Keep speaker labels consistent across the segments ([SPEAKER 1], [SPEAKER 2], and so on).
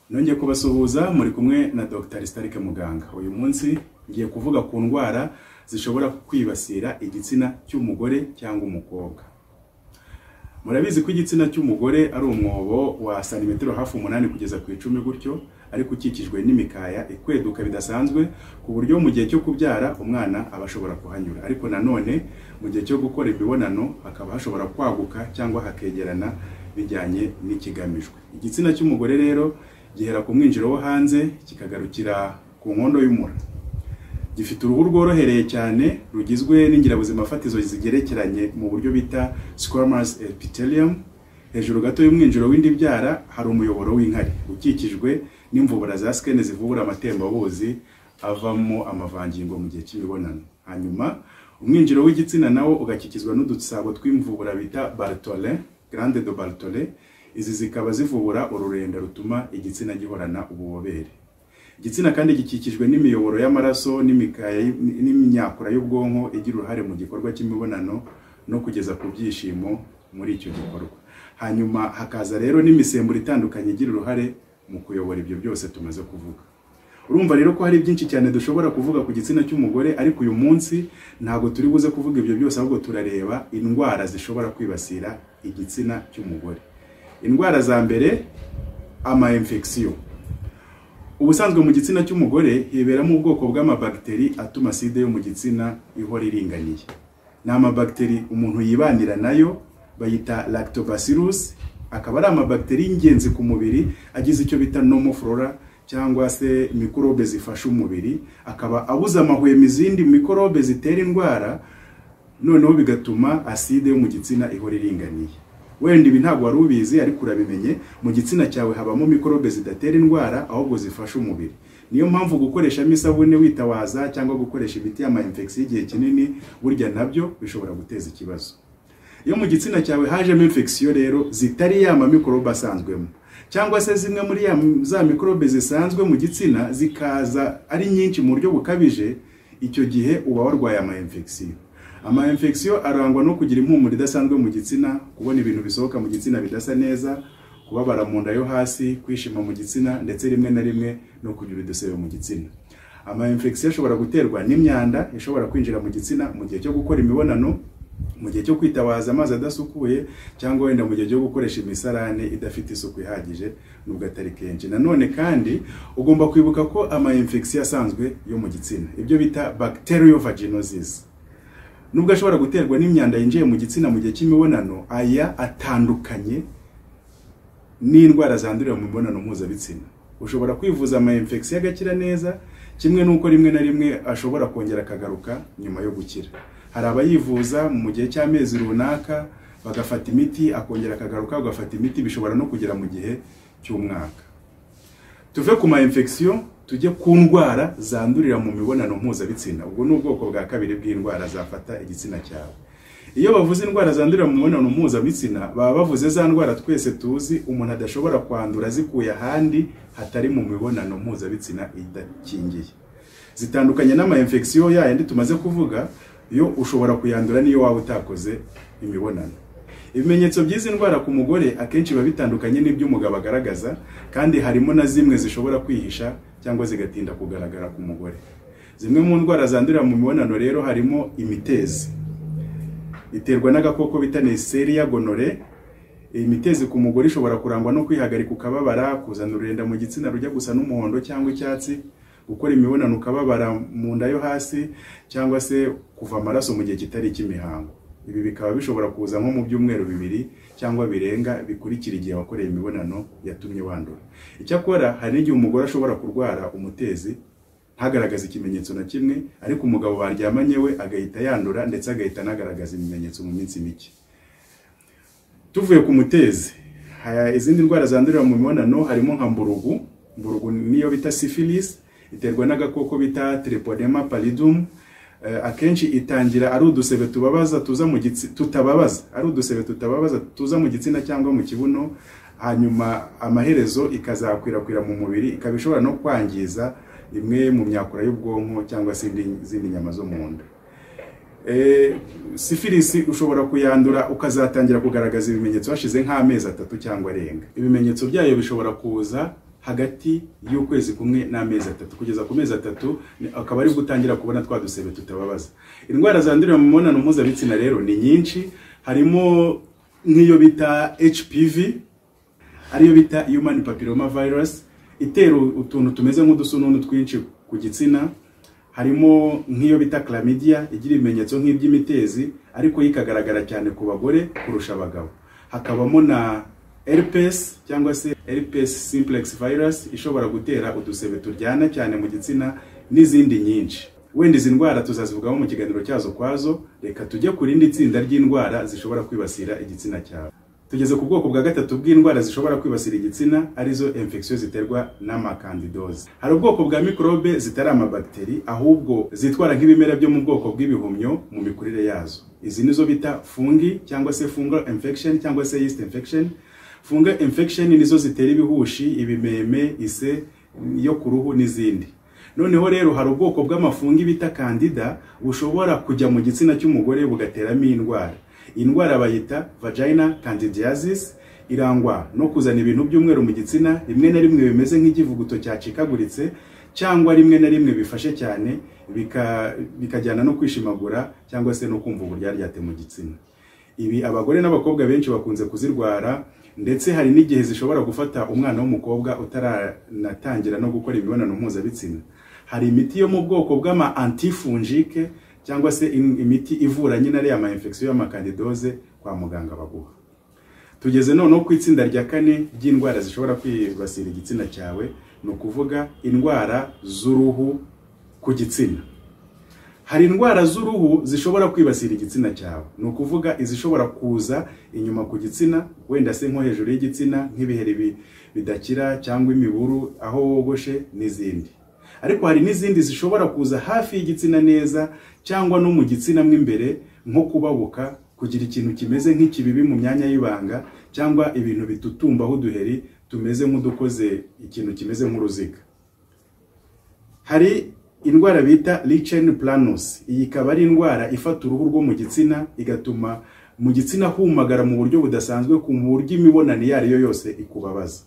[SPEAKER 1] Nongeye kubasuhuza, muri kumwe na Dr. Starike Muganga. Uyu munsi ngiye kuvuga ku ndwara zishobora kwibasira igitsina cy'umugore cyangwa umukobwa. Murabizi ko igitsina cy'umugore ari umwobo wa santimetero hafi 8 kugeza ku 10 gutyo, ariko ukikijwe n'imikaya ikweduka bidasanzwe ku buryo mu gihe cyo kubyara umwana aba ashobora kuhanyura. Ariko nanone mu gihe cyo gukora imibonano hakaba hashobora kwaguka cyangwa hakegerana bijyanye n'ikigamijwe. Igitsina cy'umugore rero gihera ku mwinjiro wo hanze kikagarukira ku nkondo y'umura. Gifite uruhu rworohereye cyane rugizwe n'ingirabuzima fatizo zigerekeranye mu buryo bita squamous epithelium. Hejuru gato y'umwinjiro w'indi byara hari umuyoboro w'inkari ukikijwe n'imvubura za skene zivubura amatembabuzi avamo amavangingo mu gihe cy'imibonano. Hanyuma umwinjiro w'igitsina nawo ugakikizwa n'udusabo tw'imvubura bita Bartholin, glande de Bartholin. Izi zikaba zivubura ururenda rutuma igitsina gihorana ububobere. Igitsina kandi gikikijwe n'imiyoboro y'amaraso n'imikaya n'imyakura y'ubwonko igira uruhare mu gikorwa cy'imibonano no kugeza ku byishimo muri icyo gikorwa. Hanyuma hakaza rero n'imisemburo itandukanye igira uruhare mu kuyobora ibyo byose tumaze kuvuga. Urumva rero ko hari byinshi cyane dushobora kuvuga ku gitsina cy'umugore, ariko uyu munsi ntabwo turi buze kuvuga ibyo byose, ahubwo turareba indwara zishobora kwibasira igitsina cy'umugore. Indwara za mbere, ama infection. Ubusanzwe mu gitsina cy'umugore hiberamo ubwoko bw'amabagiteri atuma acide yo mu gitsina ihora iringaniye. Ni amabagiteri umuntu yibanira nayo, bayita lactobacillus, akaba ari amabagiteri y'ingenzi ku mubiri agize icyo bita normal flora cyangwa se mikorobe zifasha umubiri, akaba abuza amahwemo izindi mikorobe zitera indwara, noneho bigatuma acide yo mu gitsina ihora iringaniye. Wenda ibi ntabwo wari ubizi ariko urabimenye, mu gitsina cyawe habamo mikorobe zidatera indwara ahubwo zifasha umubiri. Niyo mpamvu gukoreshamo isabune witawaza cyangwa gukoresha imiti y'ama infection igihe kinini burya nabyo bishobora guteza ikibazo. Iyo mu gitsina cyawe hajemo infection rero zitari ya mikorobe asanzwemo, cyangwa se zimwe muri za mikorobe zisanzwe mu gitsina zikaza ari nyinshi mu buryo bukabije, icyo gihe uba warwaye ama infection. Ama infection arangwa no kugira impumuro idasanzwe mu gitsina, kubona ibintu bisohoka mu gitsina bidasa neza, kubabara mu nda yo hasi, kwishima mu gitsina, ndetse rimwe na rimwe no kugira udusebe mu gitsina. Ama infection ashobora guterwa n'imyanda ishobora kwinjira mu gitsina mu gihe cyo gukora imibonano, mu gihe cyo kwitawaza amazi adasukuye, cyangwa wenda mu gihe cyo gukoresha imisarane idafite isuku ihagije, nubwo atari kenshi. Nanone kandi ugomba kwibuka ko ama infection asanzwe yo mu gitsina, ibyo bita bacterial vaginosis, nubwo ashobora guterwa n'imyanda yinjiye mu gitsina mu gihe cy'imibonano, aya atandukanye n'indwara zandurira mu mibonano mpuzabitsina. Ushobora kwivuza ama infection agakira neza, kimwe n'uko rimwe na rimwe ashobora kongera akagaruka nyuma yo gukira. Hari abayivuza mu gihe cy'amezi runaka bagafata imiti, akongera akagaruka ugafata imiti, bishobora no kugera mu gihe cy'umwaka. Tuve ku ma infection tujye ku ndwara zandurira mu mibonano mpuzabitsina. Ubwo ni ubwoko bwa kabiri bw'indwara zafata igitsina cyawe. Iyo bavuze indwara zandurira mu mibonano mpuzabitsina, baba bavuze za ndwara twese tuzi umuntu adashobora kwandura zikuye ahandi hatari mu mibonano mpuzabitsina idakingiye. Zitandukanye n'ama infection yayandi tumaze kuvuga, yo ushobora kuyandura niyo waba utakoze imibonano. Ibimenyetso by'izi ndwara ku mugore akenshi biba bitandukanye n'iby'umugabo agaragaza, kandi harimo na zimwe zishobora kwihisha cyangwa zigatinda kugaragara ku mugore. Zimwe mu ndwara zandurira mu mibonano rero harimo imitezi iterwa n'agakoko bita Neisseria gonorrhoeae. Imitezi ku mugore ishobora kurangwa no kwihagarika ukababara, kuzana ururenda mu gitsina rujya gusa n'umuhondo cyangwa icyatsi, gukora imibonano ukababara mu nda yo hasi, cyangwa se kuva amaraso mu gihe kitari icy'imihango. Ibi bikaba bishobora kuza nko mu byumweru 2 cyangwa birenga bikurikira igihe wakoreye imibonano yatumye wandura. Icyakora hari n'igihe umugore ashobora kurwara umutezi ntagaragaze ikimenyetso na kimwe, ariko umugabo baryamanye we agahita yandura ndetse agahita anagaragaza ibimenyetso mu minsi mike. Tuvuye ku mutezi, izindi ndwara zandurira mu mibonano harimo nka mburugu. Mburugu niyo bita syphilis, iterwa n'agakoko bita Treponema pallidum. Akenshi itangira ari udusebe tubabaza tuza mu gitsina, tutababaza, ari udusebe tutababaza tuza mu gitsina cyangwa mu kibuno, hanyuma amaherezo ikazakwirakwira mu mubiri, ikaba ishobora no kwangiza imwe mu myakura y'ubwonko cyangwa se izindi nyama zo mu nda. Syphilis ushobora kuyandura ukazatangira kugaragaza ibimenyetso hashize nk'amezi 3 cyangwa arenga. Ibimenyetso byayo bishobora kuza hagati y'ukwezi kumwe n'amezi 3, kugeza ku mezi 3 akaba ari gutangira kubona twa dusebe tutababaza. Indwara zandurira mu mibonano mpuzabitsina rero ni nyinshi, harimo nk'iyo bita HPV, ariyo bita Human Papilloma Virus, itera utuntu tumeze nk'udusununu twinshi ku gitsina. Harimo nk'iyo bita chlamydia, igira ibimenyetso nk'iby'imitezi ariko ikagaragara cyane ku bagore kurusha abagabo. Hakabamo na herpes cyangwa se herpes simplex virus, ishobora gutera udusebe turyana cyane mu gitsina, n'izindi nyinshi. Wenda izi ndwara tuzazivugaho mu kiganiro cyazo kwazo. Reka tujye ku rindi tsinda ry'indwara zishobora kwibasira igitsina cyawe. Tugeze ku bwoko bwa gatatu bw'indwara zishobora kwibasira igitsina, arizo infection ziterwa n'amakandidoze. Hari ubwoko bwa mikrobe zitari amabakteri, ahubwo zitwara nk'ibimera byo mu bwoko bw'ibihumyo mu mikurire yazo. Izi nizo bita fungi cyangwa se fungal infection cyangwa se yeast infection. Fungal infection nizo zitera ibihushi, ibimeme, ise yo ku ruhu n'izindi. Noneho rero hari ubwoko bw'amafungi bita candida bushobora kujya mu gitsina cy'umugore bugateramo indwara. Indwara bayita vagina candidiasis, irangwa no kuzana ibintu by'umweru mu gitsina, rimwe na rimwe bimeze nk'ikivuguto cyacikaguritse, cyangwa rimwe na rimwe bifashe cyane bikajyana no kwishimagura cyangwa se no kumva uburyaryate mu gitsina. Ibi abagore n'abakobwa benshi bakunze kuzirwara, ndetse hari n'igihe zishobora gufata umwana w'umukobwa utaranatangira no gukora imibonano mpuzabitsina. Hari imiti yo mu bwoko bw'ama antifungike cyangwa se imiti ivura nyine ariya ma infection y'amakandidoze kwa muganga baguha. Tugeze noneho ku itsinda rya kane ry'indwara zishobora kwibasira igitsina cyawe, ni ukuvuga indwara z'uruhu ku gitsina. Hari indwara z'uruhu zishobora kwibasira igitsina cyawe, ni ukuvuga izishobora kuza inyuma ku gitsina, wenda se nko hejuru y'igitsina nk'ibiheri bidakira cyangwa imiburu aho wogoshe n'izindi. Ariko hari n'izindi zishobora kuza hafi y'igitsina neza cyangwa no mu gitsina mo imbere, nko kubabuka, kugira ikintu kimeze nk'ikibibi mu myanya y'ibanga, cyangwa ibintu bitutumbaho uduheri tumeze nk'udukoze ikintu kimeze nk'uruziga. Hari indwara bita lichen planus. Iyi ikaba ari indwara ifata uruhu rwo mu gitsina, igatuma mu gitsina humagara mu buryo budasanzwe, ku buryo imibonano iyo ari yo yose ikubabaza.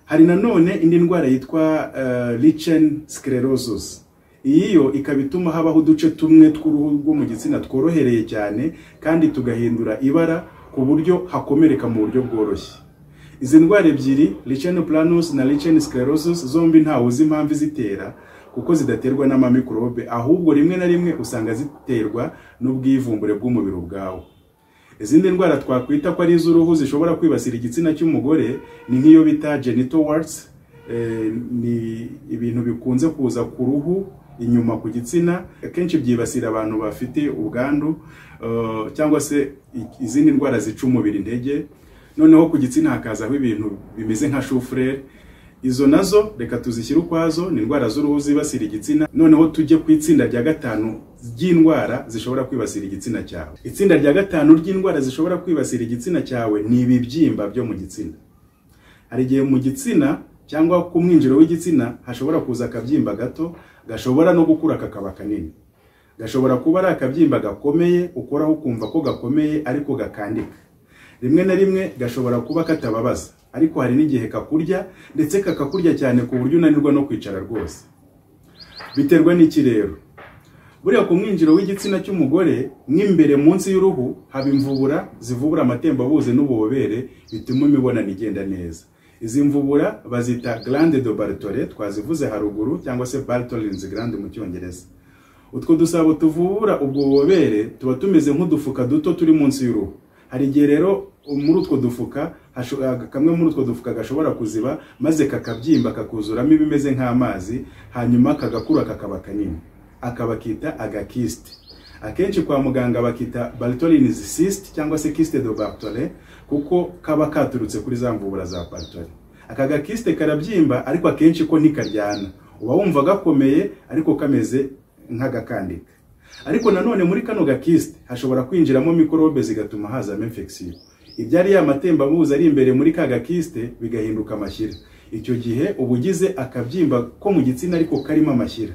[SPEAKER 1] Hari nanone indi ndwara yitwa lichen sclerosus. Iyi yo ikaba ituma habaho uduce tumwe tw'uruhu rwo mu gitsina tworohereye cyane kandi tugahindura ibara ku buryo hakomereka mu buryo bworoshye. Izi ndwara ebyiri, lichen planus na lichen sclerosus, zombi ntawe uzi impamvu izitera, kuko zidaterwa n'amamikrobe, ahubwo rimwe na rimwe usanga ziterwa n'ubwivumbure bw'umubiri ubwawo. Izindi ndwara twakwita ko ari iz'uruhu zishobora kwibasira igitsina cy'umugore ni nk'iyo bita genital warts, ni ibintu bikunze kuza ku ruhu inyuma ku gitsina, akenshi byibasira abantu bafite ubwandu, cyangwa se izindi ndwara zica umubiri intege. Noneho ku gitsina hakazaho ibintu bimeze nka chou-fleur. Izo nazo reka tuzishyire ukwazo, ni indwara z'uruhu zibasira igitsina. Noneho tujye ku itsinda rya gatanu ry'indwara zishobora kwibasira igitsina cyawe. Itsinda rya gatanu ry'indwara zishobora kwibasira igitsina cyawe ni ibibyimba byo mu gitsina. Hari igihe mu gitsina cyangwa ku mwinjiro w'igitsina hashobora kuza akabyimba gato, gashobora no gukura kakaba kanini. Gashobora kuba ari akabyimba gakomeye, ukoraho ukumva ko gakomeye ariko gakandika. Rimwe na rimwe gashobora kuba katababaza, ariko hari n'igihe kakurya, ndetse kakakurya cyane ku buryo unanirwa no kwicara rwose. Biterwa n'iki rero? Buriya ku mwinjiro w'igitsina cy'umugore mw'imbere munsi y'uruhu haba imvubura zivubura amatembabuzi n'ububobere bituma imibonano igenda neza. Izi mvubura bazita glande de Bartholin, twazivuze haruguru, cyangwa se Bartholin's gland mu Cyongereza. Utwo dusabo tuvubura ubwo bubobere tuba tumeze nk'udufuka duto turi munsi y'uruhu. Hari igihe rero muri utwo dufuka, kamwe muri utwo dufuka gashobora kuziba maze kakabyimba kakuzuramo ibimeze nk'amazi, hanyuma kagakura kakaba kanini, akabakita agakiste. Akenshi kwa muganga bakita Bartholin's cyst cyangwa se kyste de Bartholin, kuko kaba katurutse kuri za mvubura za Bartholin. Aka gakiste karabyimba, ariko akenshi ko ntikaryana, uba wumva gakomeye ariko kameze nk'agakandika. Ariko nanone muri kano gakiste hashobora kwinjiramo mikorobe zigatuma hazamo infection. Ibyari ya matembabuzi ari imbere muri ka gakiste bigahinduka amashyira. Icyo gihe uba ugize akabyimba ko mu gitsina ariko karimo amashyira,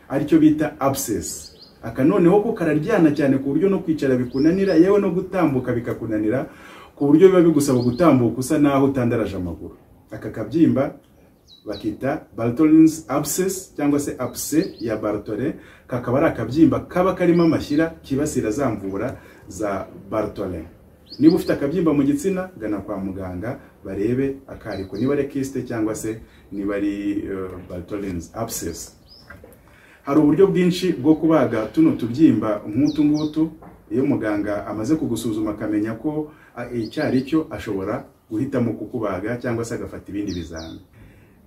[SPEAKER 1] aricyo bita abscess. Aka noneho ko kararyana cyane ku buryo no kwicara bikunanira, yewe no gutambuka bikakunanira, ku buryo biba bigusaba gutambuka usa naho utandaraje amaguru. Aka kabyimba Bakita Bartholin's abscess cyangwa se abcès ya Bartholin, kakaba ari akabyimba kaba karimo amashyira kibasira za mvubura za Bartholin. Niba ufite akabyimba mu gitsina, gana kwa muganga barebe akariko, niba ari kyste cyangwa se niba ari Bartholin's abscess. Hari uburyo bwinshi bwo kubaga tuno tubyimba nk'utu ngutu. Iyo muganga amaze kugusuzuma akamenya ko icyo ari cyo, ashobora guhitamo kukubaga cyangwa se agafata ibindi bizami.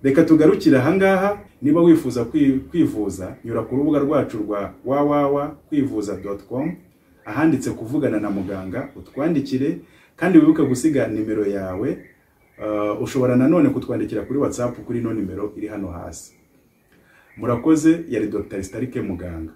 [SPEAKER 1] Reka tugarukire ahangaha. Niba wifuza kwivuza, nyura ku rubuga rwacu rwa www.kwivuza.com, ahanditse kuvugana na muganga, utwandikire kandi wibuke gusiga nimero yawe. Ushobora nanone kutwandikira kuri WhatsApp kuri ino nimero iri hano hasi. Murakoze, yari Dr. Starike Muganga.